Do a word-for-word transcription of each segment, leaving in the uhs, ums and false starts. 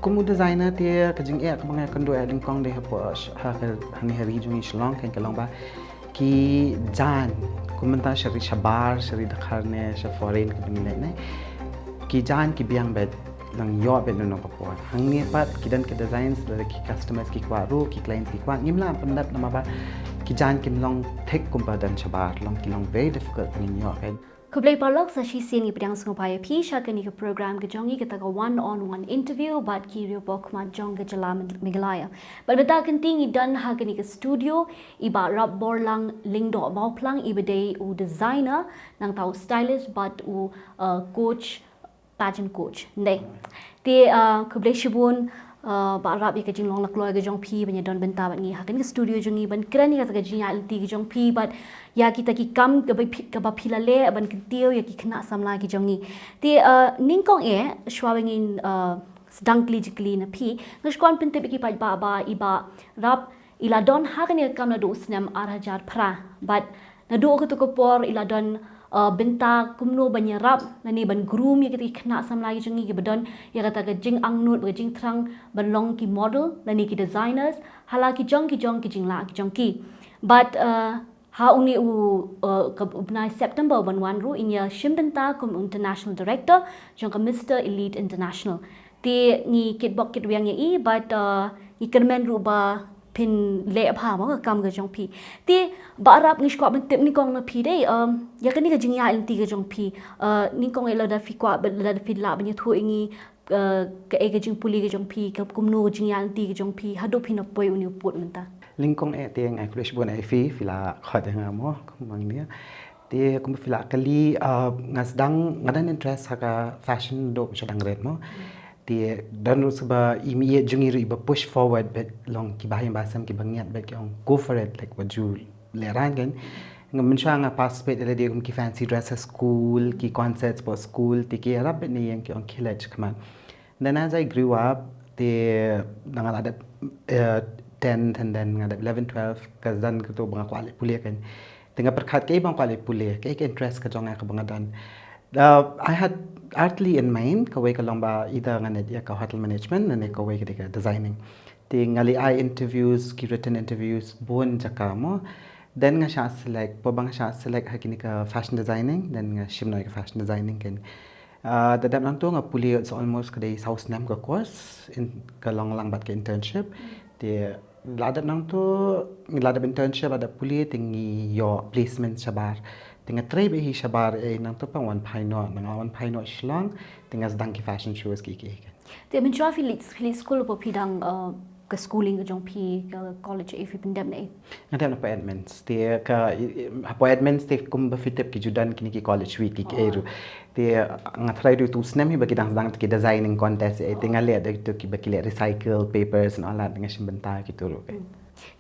Kum u designer te ka jingeh kaba nga kynduh eh nyngkong dei hapoh sh- ha ka hani ha ri jong ngi Shillong kan ka long ba ki jaiñ kum mynta sha ri shabar sha ri Dkhar ne sha foreign kaba ngi leh ne ki jaiñ ki biang bad lang ïoh bad nong ka por. Hangne pat ki don ki designs da ki customers ki kwah ruh ki clients ki kwah ngim lah pyndep namar ba ki jaiñ kim long thik kumba don shabar long ki long very difficult ngin ïoh kan. Khublei paralok sa shisien ngi pdiang sngewbha ïa phi sha kane ka program ka jong ngi kata ka one on one interview bad ki riewpop khmat jong ka jylla Meghalaya. Bad mynta kynti ngi don ha kane ka studio i Bah Rapborlang Lyngdoh Mawphlang iba dei u designer nangta u stylist bad u uh, coach pageant coach. Ndei. Te uh, khublei shibun uh, Bah Rap ïa ka jinglong lakloi ka jong phi ban ïa don bynta bad ngi ha kane ka studio jong ngi ban kren ïa ka jingïaid lynti ka jong phi bad ïa kita ki kam kaba phi la leh ban kyntiew ïa ki khynnah samla ki jong ngi. Te uh, nyngkong eh shuwa ba ngin uh, sdang kylli jingkylli na phi nga shu kwah pyntip ïa ki paidbah ba i Bah Rap i la don ha kane ka kam naduh u snem ar hajar phra bad naduh kato ka por i la don uh, bynta kumno ban ïarap lane ban groom ïa kita ki khynnah samla ki jong ngi kiba don ïa kata ka jingangnud bad ka jingthrang ban long ki model lane ki designers ha la ki jong ki jong ki jinglah ki jong ki. Bad uh, ha une u uh, ka u bnai September ban wan ruh in ïa shim bynta kum u international director jong ka Mister Elite International. Te ngi kitbok kitwiang ïa i bad uh, ngi kyrmen ruh ba phin leh bha mo ka kam ka jong phi. Te Bah Rap ngi shu kwah ban tip nyngkong na phi dei um, ïa kane ka jingïaid lynti ka jong phi. Uh, nyngkong eh lada phi kwah bad lada phi lah ban ïathuh ïa ngi uh, kaei ka jingpule ka jong phi ka kumno ka jingïaid lynti ka jong phi haduh phin ïa poi une u pud mynta. Nyngkong eh te nga khublei shibun ïa phi phi la khot ïa nga mo kumba ngi te kumba phi la kylli uh, nga sdang nga don interest ha ka fashion naduh ba shu dang rit mo. Te don ruh sa ba i mih ïeit jong ngi ruh iba push forward bad long kiba ha ïing ba sem kiba ngiat bad ki ong go for it like wat ju lehrain kan. Nga mynshuwa nga participate ïa lade kum ki fancy dress ha school ki concerts hapoh school te ki ïarap bad ne ïeng ki ong khie leit shakhmat. Then as I grew up te da nga la dep uh, tenth and then nga dep eleven twelve ka zan kato ba nga kwah leh pule kan. Te nga pyrkhat kaei ba nga kwah leh pule kaei ka interest ka jong nga kaba nga don. Uh, I had artly in mind kawei ka long ba either ngan leh ïa ka hotel management ne kawei ka dei ka designing. Te nga leh ai interviews ki written interviews bun jaka mo. Then nga shah select po ba nga shah select ha kine ka fashion designing then nga shim noh ïa ka fashion designing kan. Uh, da dep nangto nga pule it's almost ka dei saw snem ka course in ka long lang bad ka internship. Te la dep nangto la dep internship la dep pule te ngi ïoh placement shabar. Te nga trei beit hi shabar eh nangto pang wan phai noh nang wan phai noh Shillong te nga sdang ki fashion shows ki ki. Te mynshwa phi leit phi leit school po phi dang uh, ka schooling ka jong phi ka college eh phi pyndep ne. Nga dep na pa admins te ka pa admins te kumba phi tip ki ju don kine ki college week ki ki eru. Te nga try do tu snem hi ba ki dang dang ki designing contest eh te nga leh da tu ki ba ki leh recycle papers and all that nga shim bynta ki tu ruh.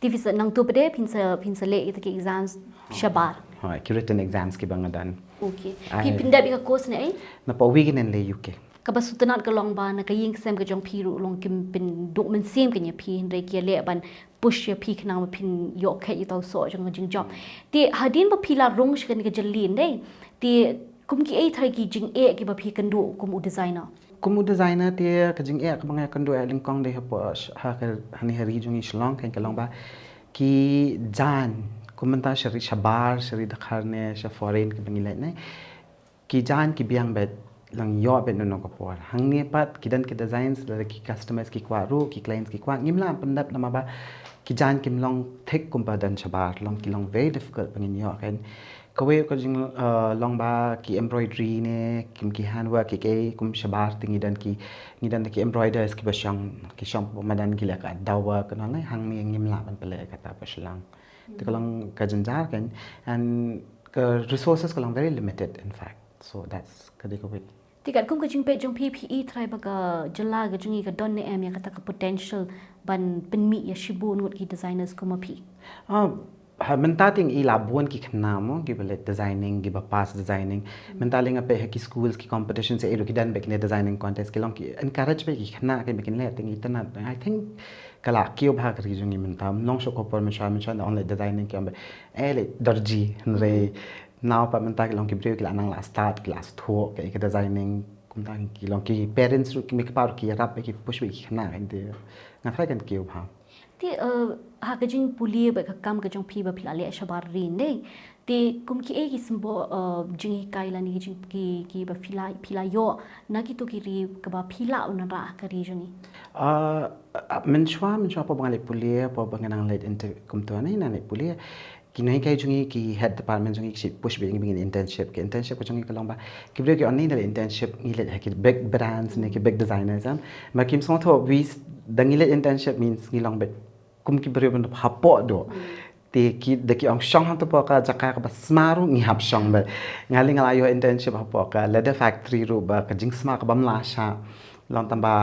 Te phi sa nangto pde phin sa phin sa leh ita ki exams shabar. Ha ki written exams ki ba nga don. Okay. Phi pyndep ïa ka course ne eh? Na pa wi ginen le U K. Kaba sngewtynnat ka long ba na ka ïing ka sem ka jong phi ruh long kim pynduh mynsiem ka ïa phi hynrei ki ïa leh ban push ïa phi khnang ba phin ïoh khet ïa tau soh jong ka jingjop. Te hadien ba phi la rung sha kane ka jylliew dei te kum kiei trai ki jingeh kiba phi kynduh kum u designer. Kum u designer te ka jingeh kaba nga kynduh eh lyngkong dei hapoh ha ka hani ha ri jong ngi Shillong kan ka long ba ki jaiñ kum mynta sha ri shabar sha ri Dkhar ne sha foreign kiba ngi leh ne. Ki jaiñ ki biang bad lang ïoh bad nong ka por. Hangne pat ki don ki designs da ki customers ki kwah ruh ki clients ki kwah ngim lah pyndep namar ba ki jaiñ kim long thik kumba don shabar long ki long very difficult ba ngin ïoh kan. Kawei ka jing uh, long ba ki embroidery ne kim ki handwork ki kei kum shabar te ngi don ki ngi don ki embroiders ki ba shong ki shong ba madan ki leh ka dawa ka nong hangne ngim lah ban pynleh kata ba shlang. Te ka long ka jynjar kan and ka resources ka long very limited in fact. So that's ka dei ka wei. Te katkum ka jingpeit jong phi phi i trai ba ka jylla ka jong ngi ka don ne em ïa kata ka potential ban pynmih ïa shibun ngut ki designers kum ma phi. Ah, ha mynta te ngi i la bun ki khynnah mo ki ba leh designing ki ba pass designing. Mynta le nga peit ha ki schools ki competitions ïa i ruh ki don bad kine designing contest ki long ki encourage bad ki khynnah ki ba kin leh te ngi tynnat I think ka la kiew bha ka ri jong ngi mynta. Nong shu ko por mynshwa mynshwa na ong leh designing ki ong ba eh leh dorji hynrei. Naw pat mynta ki long ki briew ki la nang la start ki la sthoh ki la designing. Tang ki long ki parents ruh ki mei ki pa ruh ki ïarap bad ki push bad ki khynnah kan te. Nga tharai kan kiew bha. Te, eh, ha ka jingpule bad ka kam ka jong phi ba phi la leh shabar ri ne. Te kum kiei ki symboh, eh, jinghikai lane ki jing ki, ki ba phi la, phi la ïoh na kito ki ri kaba phi la wanrah ha ka ri jong ngi. Ah, ah, mynshuwa, mynshuwa hapoh ba nga leit pule, hapoh ba nga nang leit inter kumto ne, nang leit pule. Ki nonghikai jong ngi, ki head department jong ngi ki push bad ïa ngi ba ngin internship. Ki internship ka jong ngi ka long ba ki briew ki ong ne, da leit internship ngi leit ha ki big brands ne ki big designers, em. Ma kim sngewthuh, wi, da ngi leit internship means ngi long bad kum ki briew ban hapoh duh. Te ki, da ki ong shong hangto hapoh ka jaka kaba sma ruh ngi hap shong bad. Nga lei nga la ïoh internship hapoh ka leather factory ruh ba ka jingsma ka bym lah shah. Long tang ba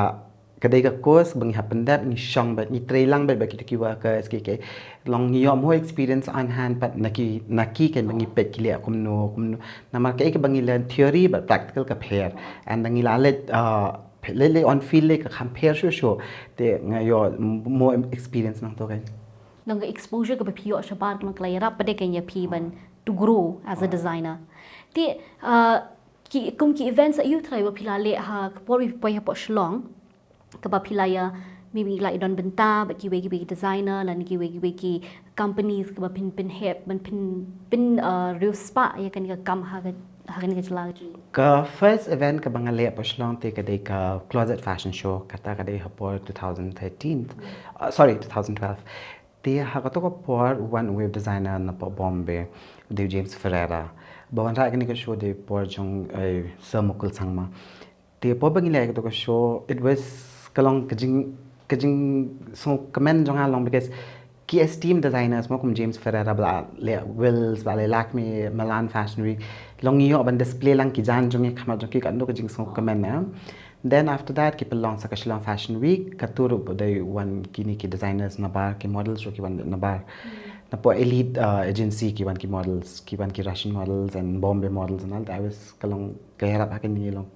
ka dei ka course ba ngi hap pyndep, ngi shong bad, ngi trei lang bad, bad kito ki workers ki, ki long ngi ïoh more experience on hand pat na ki, na ki kan ba ngi peit ki leh kumno kumno. Namar kaei kaba ngi learn theory bad practical ka pher. And da ngi la leit, uh, leit, leit on field lei ka kham pher shuh shuh. Te nga ïoh more experience nangto kan. Nang ka exposure kaba phi ïoh shabar ka long ka la ïarap pat de kan ïa phi ban to grow as a designer. Te, uh, ki, kum ki events aïu trai ba phi la leh ha ka por ba phi poi hapoh Shillong, kaba phi la ïa, maybe la ïa don bynta bad kiwei kiwei ki designer lane kiwei kiwei ki companies kaba phin, phin hep ban phin, phin, uh, riewspah ïa kane ka kam ha ka, ha kane ka jylla ka jong ngi. Ka first event kaba nga leh hapoh Shillong te ka dei ka Closet Fashion Show, kata ka dei ha por two thousand thirteen, uh, sorry, two thousand twelve. Te ha kato ka por u wan uwei u designer napoh Bombay, u dei u James Ferreira. Ba wanrah ïa kane ka show dei por jong, eh, Sir Mukul Sangma. Te por ba ngi leh ïa kato ka show, it was, ka long ka jing, ka jingsngewkmen jong nga long because ki esteemed designers mo kum James Ferreira ba la leh Wills, ba la leh Lakme, Milan Fashion Week. Long ngi ïoh ban display lang ki jaiñ jong ngi ha khmat jong ki, katno ka jingsngewkmen, eh. Then after that ki pynlong sa ka Shillong Fashion Week, kato ruh ba dei wan kine ki designers nabar, ki models ruh ki wan nabar. Napoh Elite, uh, Agency ki wan ki models, ki wan ki Russian models and Bombay models and all that. I was, ka long, ka ïarap ha kane long,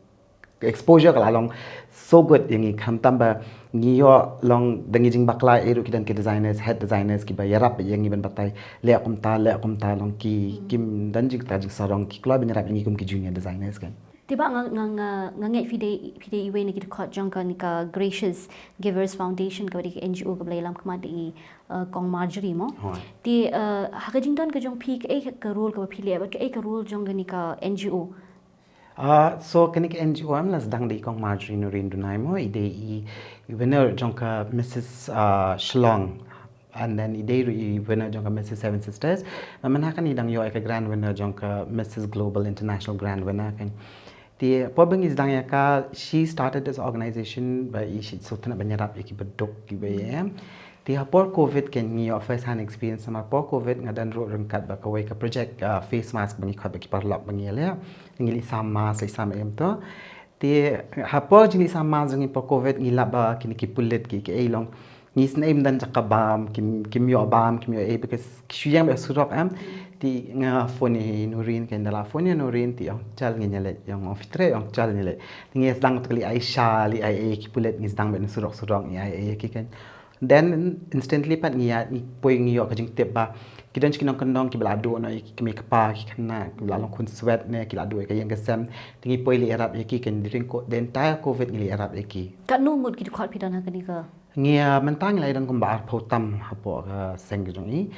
exposure ka la long so good ïa ngi, khamtam ba ngi ïoh long da ngi jingbakla ei ruh ki don ki designers, head designers kiba ïarap ïa ngi ban batai leh kumta, leh kumta, long ki, kim don jingkata jingsarong, ki kloi ban ïarap ïa ngi kum ki junior designers kan. Te ba nga, nga, nga, nga ngeit phi dei, phi dei iwei na ki dkhot jong kane ka Gracious Givers Foundation kaba dei ka N G O kaba la ïalam khmat da i, uh, Kong Marjorie mo. Hooid. Te, uh, ha ka jingdon ka jong phi kaei ka role kaba phi leh bad kaei ka role jong kane ka N G O? Uh, so kane ka N G O em la sdang da i Kong Marjorie Noreen Dunai mo, i dei i, i winner jong ka Missus, uh, Shillong. And then i dei ruh i winner jong ka Missus Seven Sisters. Mynta kane i dang ïoh ïa ka grand winner jong ka Missus Global International Grand Winner kan. Te por ba ngi sdang ïa ka, she started this organization ba i shu sngewtynnat ban ïarap ïa kiba duk kiba ïeit. Te ha por covid kan ngi ïoh first hand experience, namar por covid nga don ruh ryngkat bad kawei ka project, uh, face mask ba ngi khot bad ki paralok ba ngi ïaleh. Ngi leit sam mask, leit sam em to. Te ha por jingleit sam mask jong ngi por covid ngi lap ba kine ki pulit ki, kiei long ngi sngewthuh ym don jaka bam, kim, kim ïoh bam, kim ïoh ei, because ki shu ïeng beit surok em. Te nga phone ïa i Noreen kan, da la phone ïa i Noreen te i ong chal ngin ïaleit, i ong phi treh, i ong chal ngin ïaleit. Te ngi sdang to ka leit ai sha, leit ai ei ki pulit, ngi sdang beit na surok surok ngi ai ei ki kan. Then instantly pat ngi ïa, ngi poi ngi ïoh ka jingtip ba ki don shi ki nongkyndong kiba la duh noh ïa ki kmie kpa ki khynnah, kiba la long khunswet ne ki la duh ïa ka ïing ka sem. Te ngi poi leit ïarap ïa ki kan during co-, the entire covid ngi leit ïarap ïa ki. Katno ngut ki dkhot phi don ha kane ka? Ngi, ah, mynta ngi la don kumba arphew tam hapoh ka seng ka jong i.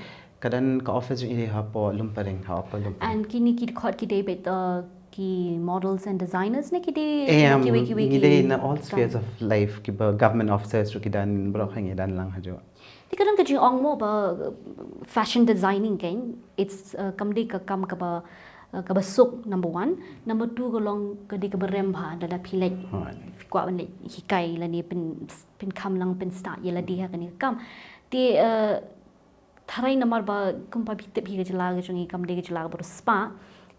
Ka don ka office jong i dei hapoh Lumparing, ha Upper Lumparing. And kine ki dkhot ki dei beit, uh, ki models and designers ne ki dei, eh, kiwei kiwei ki dei na all spheres of life, kiba government officers ruh ki don, baroh hi ngi don lang hajuh. Te ka don ka jingong mo ba, uh, fashion designing kan, it's, uh, kam dei ka kam kaba, uh, kaba suk, number one. Number two ka long ka dei kaba rem bha, lada phi leit, phi kwah ban leit hikai lane pyn, pynkham lang, pynstad ïa lade ha kane ka kam. Te, uh, tharai namar ba kumba phi tip hi ka jylla ka jong ngi kam dei ka jylla kaba riewspah.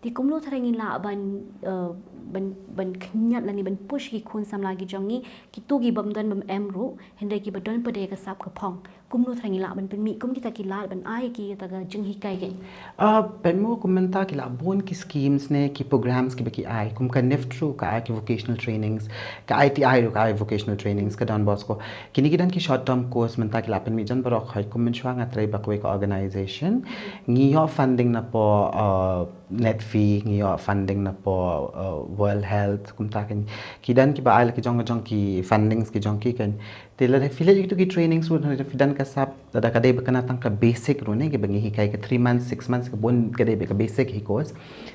Te kumno tharai ngi lah ban, uh, ban, ban khynñiat lane ban push ki khun samla ki jong ngi, kito ki bym don bym em ruh, hynrei kiba don pat de ka sap ka phong. Kumno tharai ngi lah ban pynmih kum kita ki lad ban ai kita ka jinghikai kan? Ah, pynmih kum mynta ki la bun ki schemes ne ki programs kiba ki ai, kum ka NIFT ruh ka ai ki vocational trainings, ka I T I ruh ka ai vocational trainings, ka Don Bosco. Kine ki don ki short term course mynta ki la pynmih jan baroh, hooid, kum mynshuwa nga trei bad kawei ka organization. Ngi ïoh funding napoh, uh, Net fee ngi ïoh funding na po uh, World Health kumta kan ki don ki ba ai la ki jong jong ki fundings ki jong ki kan. Te la phi leh ïa kitu ki trainings ruh na phi don ka sap da ka dei ba kana tang ka basic ruh ne ki ba ngi hikai ka three months six months ka bun ka dei ba ka basic hi course.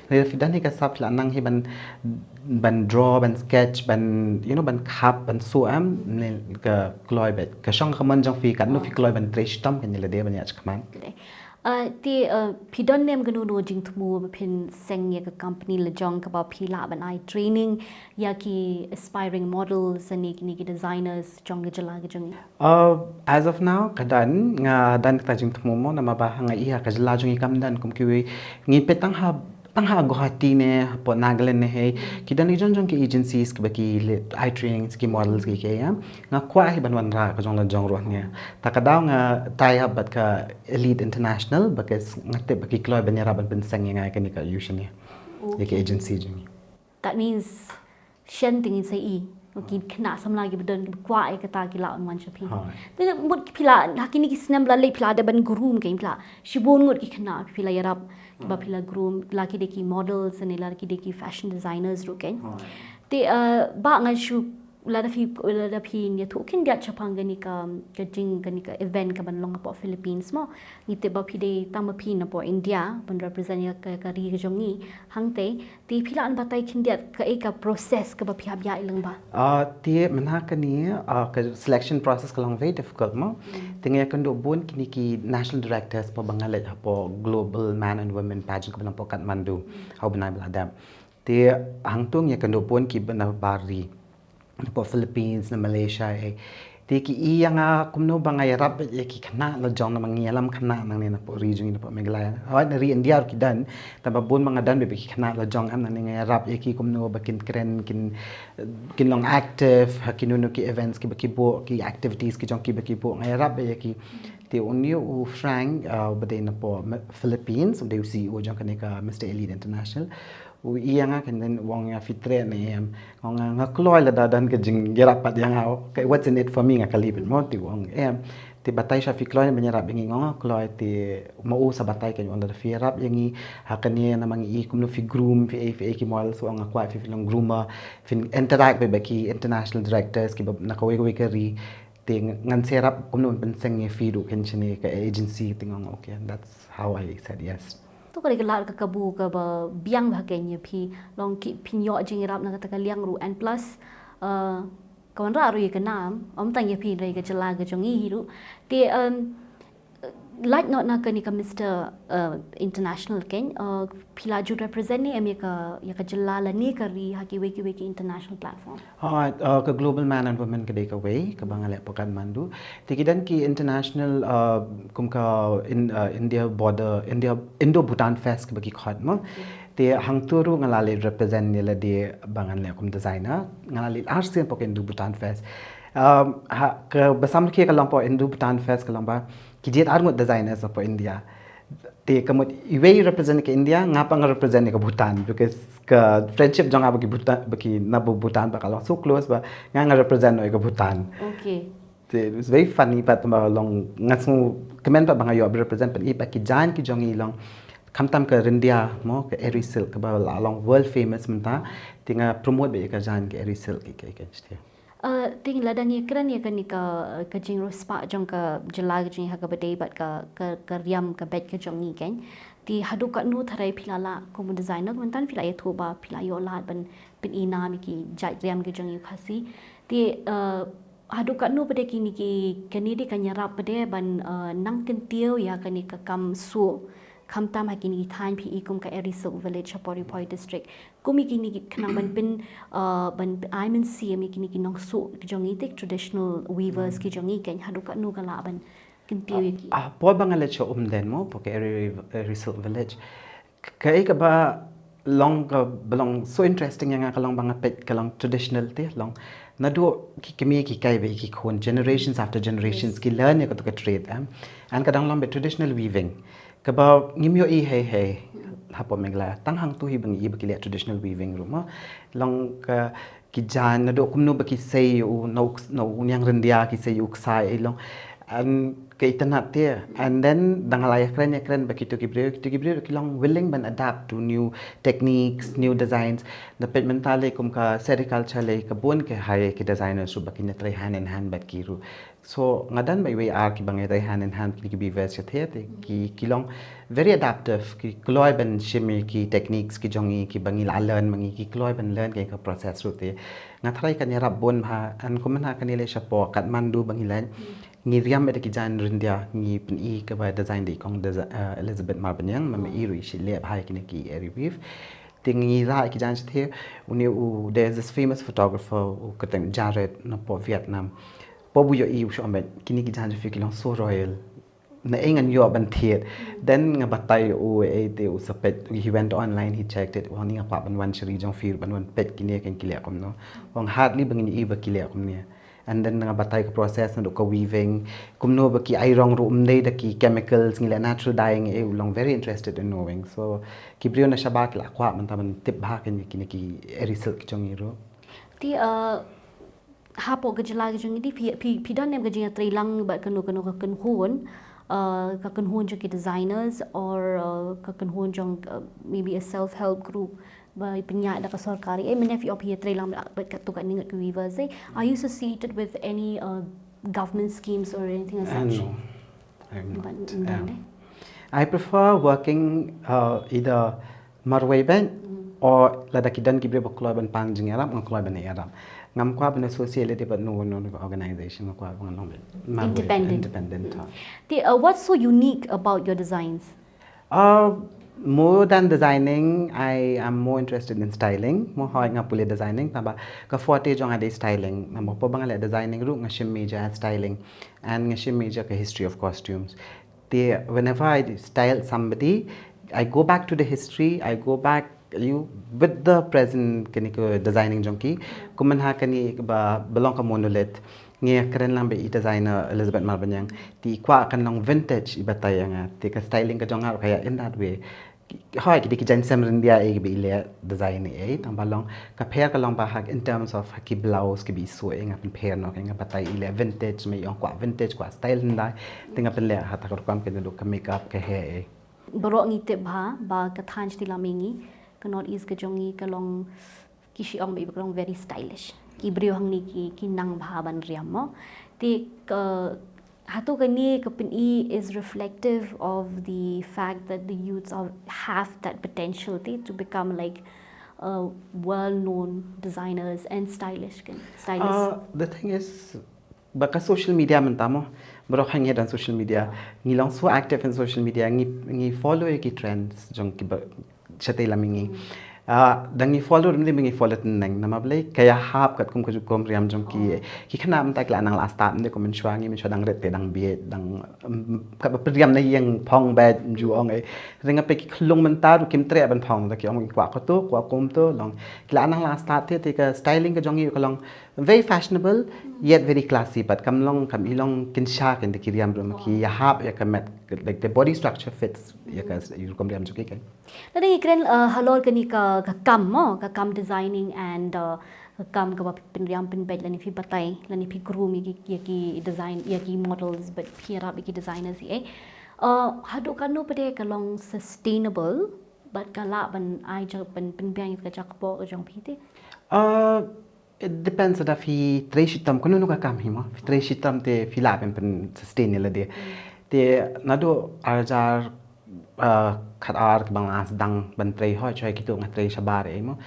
La phi don hi ka sap la nang hi ban ban draw ban sketch ban you know ban khap ban suh am ne ka kloi bet ka shong ka mon jong phi kan no phi kloi ban trei shitom kan la dei ban ïa chakman. Uh, te uh, phi don nem kano kano jingthmu ba phin seng ïa ka company la jong kaba phi lah ban ai training ïa ki aspiring models ne kine ki designers jong ka jylla ka jong ngi. Uh, as of now ka don nga don ka jingthmu mo namar ba nga ïa ka jylla jong ngi kam don kum kiwei ngi peit tang ha tang ha Guwahati ne hapoh Nagaland ne hei ki don ki jong jong ki agencies kiba ki ai trainings ki models ki ke ïa nga kwah hi ban wanrah ka jong la jong ruh ne ta ka daw nga tie up bad ka Elite International ba ka nga tip ba ki kloi ban ïarap ban pynseng ïa nga kane ka yu shane ïa ka agency jong ngi. That means shen ting sa i ki khynnah samla ki ba don ki ba kwah ïa kata ki la on wan sha phi. Te mut phi la ha kine ki snem la leh phi la da ban groom kein phi la shibun ngut ki khynnah phi la ïarap ba phi la groom la ki de ki models ne la ki de ki fashion designers ruh kein. Te ba nga shu lada phi lada phi ïathuh khyndiat shaphang kane ka ka jing kane ka event ka ban long hapoh Philippines mo ngi tip ba phi dei tang ma phi na poh India ban represent ïa ka ka ri ka jong ngi hangtei te phi lah ban batai khyndiat kaei ka process kaba phi hap ïa i lyngba. Ah te mynta kane ah ka selection process ka long very difficult mo te nga ïakynduh bun kine ki national directors ba nga leit hapoh Global Man and Women Pageant ka ban long hapoh Kathmandu ha u bnai ba la dep. Te hangto nga ïakynduh bun ki ba na bar ri na poh Philippines na Malaysia eh. Te ki i ïa nga kumno ba nga ïarap ïa ki khynnah la jong namar ngi ïalam khynnah nangne na poh ri jong ngi na poh Meghalaya. Hawai na ri India ruh ki don tangba bun ba nga don ba ki khynnah la jong em nangne nga ïarap ïa ki kumno ba kin kren kin kin long active ha kino kino ki events kiba ki buh ki activities ki jong ki ba ki buh nga ïarap ïa ki. Te une u Frank uba dei na poh Philippines u dei u C E O jong kane ka Mister Elite International. U ïa nga kan den wong ïa fitre ne em. Nga nga kloi la da dan ka jing ïarap pat ïa nga. What's in it for me nga kali bit mo ti wong em. Ti batai sha fi kloi ban ïarap ïa ngi nga kloi ti ma u sa batai kan wong da fi ïarap ïa ngi ha kane namar ngi i kumno fi groom fi ei fi ei ki models wong nga kwah fi fi long groomer fin interact bad ki international directors ki na kawei kawei ka ri. Te ngan sa ïarap kumno ban pynseng ïa fi ruh kan shane ka agency te nga okay that's how I said yes. To ka dei ka lad ka kabu kaba biang bha kein ïa phi long ki phin ïoh jingïarap na kata ka liang ruh and plus ka wanrah ruh ïa ka nam ym tang ïa phi hynrei ka jylla ka jong ngi hi ruh. Te lait noh na kane ka Mister International kein phi la ju represent ne em ïa ka ïa ka jylla lane ka ri ha kiwei kiwei ki international platform. Alright, uh, ka Global Man and Women ka dei kawei kaba nga leh hapoh Kathmandu. Te ki don ki international uh, kum ka in, uh, India border India Indo Bhutan Fest kaba ki khot mo. Te hangto ruh nga la leh represent ïa lade ba ngan leh kum designer. Nga la leh arsien hapoh ka Indo Bhutan Fest. Um, ha ka ba sam ki ka long hapoh Indo Bhutan Fest ka long ba ki jied arngut designers hapoh India. Te ka mut iwei represent ka India nga pa nga represent ka Bhutan because ka friendship jong nga ba ki Bhutan ba ki na ba Bhutan ba ka long so close ba nga nga represent ka Bhutan. Okay. Te it was very funny pat ba long nga sngew kmen pat ba nga ïoh represent pat i ba ki jan ki jong i long khamtam ka Rindia mo ka Eri Silk ba la long world famous mynta te nga promote ba ka jan ka Eri Silk ki ka ka. Te lada ngi kren ïa kane ka ka jingriewspah jong ka jylla ka jong ngi ha kaba dei bad ka ka riam ka beit ka jong ngi kein. Te haduh katno tharai phi la lah kum u designer mynta phi la ïathuh ba phi la ïoh lad ban pyni nam ïa ki jait riam ka jong ngi u Khasi. Te haduh katno pat kine ki kane dei ka ïarap pat ban nang kyntiew ïa kane ka kam suh khamtam ha kine ki thaiñ phi i kum ka Eri Silk Village ha Ri Bhoi District. Kum ïa kine ki khnang ban pyn ban ai mynsiem ïa kine ki nongsuh ki jong ngi te traditional weavers ki jong ngi kein haduh katno ka lah ban kyntiew ïa ki. Ah por ba nga leit sha Umden mo por ka Eri Eri Silk Village. Kaei kaba long kaba long so interesting ïa nga ka long ba nga peit ka long traditional te long naduh ki kmie ki kai ba ki khun generations after generations ki learn ïa kato ka trade em. An ka dang long ba traditional weaving. Kaba ngim ïohi hei hei hapoh Meghalaya tang hangto hi ba ngi i ba ki leh traditional weaving ruh mo long ka ki jan naduh kumno ba ki sei u na u niang ryndia ki sei u ksai ei long An ka itynnad te, and then da nga la ïakren ïakren bad kito ki briew, kito ki briew ki long willing ban adapt to new techniques, new designs. Da peit mynta lei kum ka sericulture lei ka bun ka hire ki designers ruh ba kin ïatrei hand in hand bad ki ruh. So nga don ba iwei ar kiba ngi ïatrei hand in hand kine ki weavers shathie te ki ki long very adaptive, ki kloi ban shim ïa ki techniques ki jong ngi kiba ngi la learn ma ngi, ki kloi ban learn ka process ruh te. Nga tharai kan ïarap bun bha, and kumne ha kane lei shapoh Kathmandu ba ngi leit, ngi riam ïa ki jaiñ ryndia, ngi pyni kaba design da i kong desi-, eh, Elizabeth Marbaniang, ma ma i ruh i shu leh bha ïa kine ki eri weave. Te ngi rah ïa ki jaiñ shathie, une u, there's this famous photographer, u kyrteng Jared, napoh Vietnam. Paw bu ïohi u shu ong ba kine ki jaiñ shathie ki long so royal. Na ei ngan ïoh ban thied. Then nga batai ïa u, eh, te u sa peit, he went online, he checked it. U ong, nga kwah ban wan sha ri jong phi ruh ban wan peit kine kin ki leh kumno. U ong, hardly ba ngin ïohi ba ki leh kumne. And then nga batai ka process naduh ka weaving, kumno ba ki airong ruh ym dei da ki chemicals, ngi leh natural dyeing, eh, u long very interested in knowing. So ki briew na shabar ki la kwah mynta ban tip bha kine, kine ki eri silk ki jong ngi ruh. Te, uh, hapoh ka jylla ka jong ngi te phi, phi, phi don ne em ka jingïatreilang bad kano kano ka kynhun, uh, ka kynhun jong ki designers or, uh, ka kynhun jong, uh, maybe a self help group ba pynïaid da ka sorkar, eh, mynne phi ong phi ïatreilang bad katto katne ngut ki weavers, eh. Are you associated with any, uh, government schemes or anything as such? Uh, no, I'm not. But, um, I prefer working, uh, either marwei bad, or lada ki don ki briew ba kloi ban pan jingïarap, nga kloi ban ïarap. Ngam kwah ban associate lade bad no, no, no organization, nga kwah ban long bad marwei, independent. Independent, ha. Te, uh, what's so unique about your designs? Uh, more than designing, I am more interested in styling. Mo hoi nga pule designing, tangba ka forte jong nga dei styling. Namar ba nga leh designing ruh nga shim major styling. And nga shim major ka history of costumes. Te whenever I style somebody, I go back to the history, I go back you with the present kine ki designing jong ki. Kumne ha kane ba, ba long ka monolith. Ngi kren lang bad i designer Elizabeth Marbaniang. Te i kwah kan long vintage i batai ïa nga. Te ka styling ka jong nga ruh ka ïa in that way. Hoi ki dei ki jaiñ sem ryndia eh kiba i leh design eh, tangba long ka pher ka long ba ha in terms of ha ki blouse kiba i suh eh nga pynpher noh, nga batai i leh vintage, ma i ong kwah vintage, kwah style hyndai. Te nga pynleh ha kata ka rukom, ka naduh ka makeup, ka hair eh. Baroh ngi tip bha ba ka thaiñ shatei lam mihngi, ka North East ka jong ngi ka long, ki shu ong ba i ba ka long very stylish. Ki briew hangne ki, ki nang bha ban riam mo. Te ka, hato kane ka pyni is reflective of the fact that the youths are, have that potential te to become, like, uh, well known designers and stylish, kan? Stylists. Uh, the thing is, ba ka social media mynta mo, baroh ngi don social media, ngi long so active in social media, ngi, ngi follow ïa ki trends jong kiba shatei lam mihngi. Ah, da ngi follow ruh ym dei ba ngi follow tynreng, namar balei, ka ïahap katkum ka jingriam jong ki. Ki khynnah mynta ki la nang la start, ym dei kum mynshuwa, ngi mynshuwa dang rit te dang bieit, dang, um, kaba pynriam na ïing phong bad ju ong eh. Hynrei nga peit ki khyllung mynta ruh kim treh ban phong, da ki ong kwah kato, kwah kumto, long. Ki la nang la start te, te ka styling ka jong ngi ka long very fashionable, yet very classy, but kam long, kam i long kynsha, kan dei ki riam ruh ma ki ïahap ïa ka met, like, the body structure fits ïa ka, ïa ka rukom riam jong ki, kan. Lada ngi kren, uh, halor kane ka, ka kam mo, ka kam designing and, uh, ka kam kaba pynriam pynbeit lane phi batai lane phi groom ïa ki, ïa ki design, ïa ki models bad phi ïarap ïa ki designers eh. Uh, haduh katno pat ka long sustainable bad ka lah ban ai jong, ban pynbiang ïa ka jaka kpoh ka jong phi te? Uh, It depends, lada phi trei shitom, kano kano ka kam hi mo. Phi trei shitom te phi lah ban pyn sustain ïa lade. Te naduh ar hajar, uh, khatar kaba nga sdang ban trei, hoi, hoi kito nga trei shabar eh mo.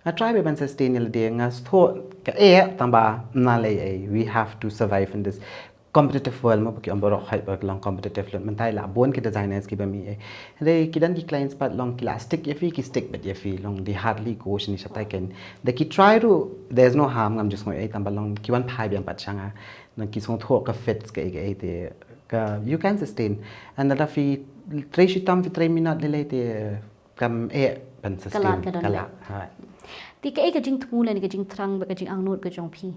Nga try ban sustain ïa lade, nga sngewthuh ka eh, tangba ym lei eh. We have to survive in this competitive world mo, ba ki ong baroh hoi ba long competitive lut. Mynta i la bun ki designers kiba mih eh. Hynrei ki don ki clients pat long ki la stick ïa phi, ki stick beit ïa phi, long they hardly go shane shatai, kan. Da ki try ruh, there's no harm, ngam ju sngew ei, tangba long ki wan phai biang pat sha nga. Nang ki sngewthuh ka fits kaei kaei te ka, you can sustain. And lada phi trei shitom, phi trei minot lei lei te kam eh ban sustain. Ka lad ka don. Ka lad, ha. Te kaei ka jingthmu lane ka jingthrang bad ka jingangnud ka jong phi?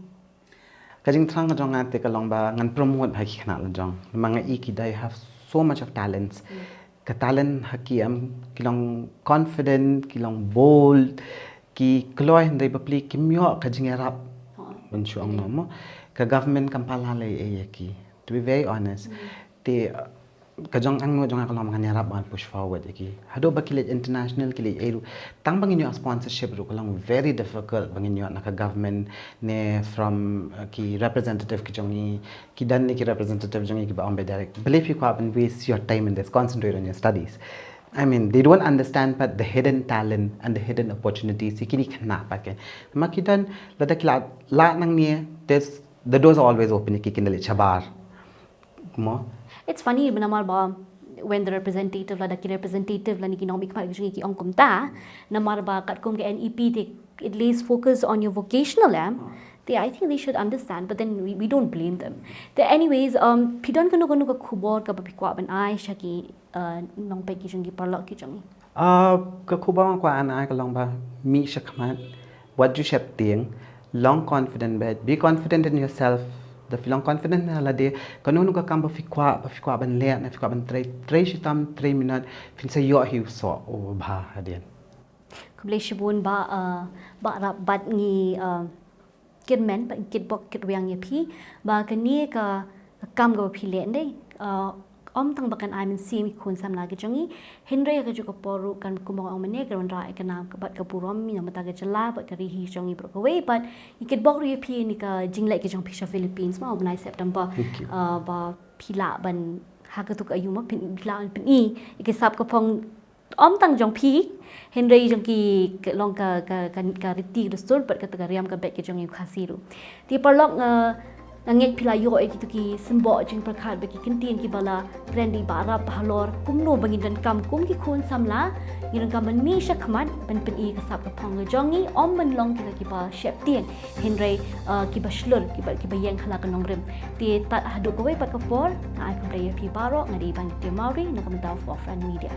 Ka jingthrang ka jong nga te ka long ba ngan promote ha ki khynnah la jong. Namar nga i ki dei have so much of talents. Ka talent ha ki, em, ki long confident, ki long bold, ki kloi hynrei bapli kim ïoh ka jingïarap. Ban shu ong mo. Ka government kam pala lei ei ïa ki. To be very honest, te uh, ka jong angno jong ka long ngan ïarap ban push forward ïa ki. Haduh ba ki leit international ki leit ei ruh. Tang ba ngin ïoh sponsorship ruh ka long very difficult ba ngin ïoh na ka government ne from uh, ki representative ki jong ngi, ki don ne ki representative jong ngi kiba ong ba direct, balei phi kwah ban waste your time in this, concentrate on your studies. I mean, they don't understand but the hidden talent and the hidden opportunities ïa kine ki khynnah pat ki. Ma ki don, lada ki la, la nangne, there's, the doors are always open ïa ki, kin da leit shabar. Mo? It's funny namar ba when the representative, lada ki representative lane ki nongmihkhmat ki jong ngi ki ong kumta, namar ba katkum ka N E P te it lays focus on your vocational, em. Te I think they should understand, but then we, we don't blame them. Te anyways, um, phi don kano kano ka khubor kaba phi kwah ban ai sha ki uh, nongpeit ki jong ngi, paralok ki jong ngi? Uh, ka khubor nga kwah ban ai ka long ba mih shakhmat, wat ju sheptieng, long confident beit, be confident in yourself. Da phi long confident ha lade, kano kano ka kam ba phi kwah, ba phi kwah ban leh, ne phi kwah ban trei, trei shitom, trei minot, phin sa ïoh hi u soh uba bha hadien. Khublei shibun Bah, uh, Bah Rap, bad ngi uh, kyrmen bad ngi kitbok kitrwiang ïa phi ba kane ka, ka kam kaba phi leh, ym dei, uh, ym tang ba kan ai mynsiem ïa ki khun samla ki jong ngi, hynrei ha kajuh ka por ruh kan, kumba nga ong mynne, kan wanrah ïa ka nam bad ka burom na ka bynta ka jylla bad ka ri hi jong ngi baroh kawei. Bad ngi kitbok ruh ïa phi ïa kane ka jingleit ka jong phi sha Philippines, mo, ha u bnai September. Thank you. Uh, ba phi lah ban, ha katu ka aïu, mo, phi lah ban pyni ïa ka sap ka phong, ym tang jong phi, hynrei jong ki, ka long ka, ka, ka, ka riti ka dustur bad kata ka riam ka beit ka jong ngi u Khasi ruh. Te paralok, nga, nga ngeit phi la ïoh ïa kitu ki symboh jingpyrkhat bad ki kyntien kiba la kren da i Bah Rap halor kumno ba ngin donkam kum ki khun samla, ngi donkam ban mih shakhmat ban pyni ïa ka sap ka phong ka jong ngi, ym ban long kita kiba sheptieng, hynrei uh, kiba shlur, kiba, kiba ïeng ha la ka nongrim. Te tad haduh kawei pat ka por, nga ai khublei ïa phi baroh, nga dei Bangkitio Mawrie na ka bynta u Forefront Media.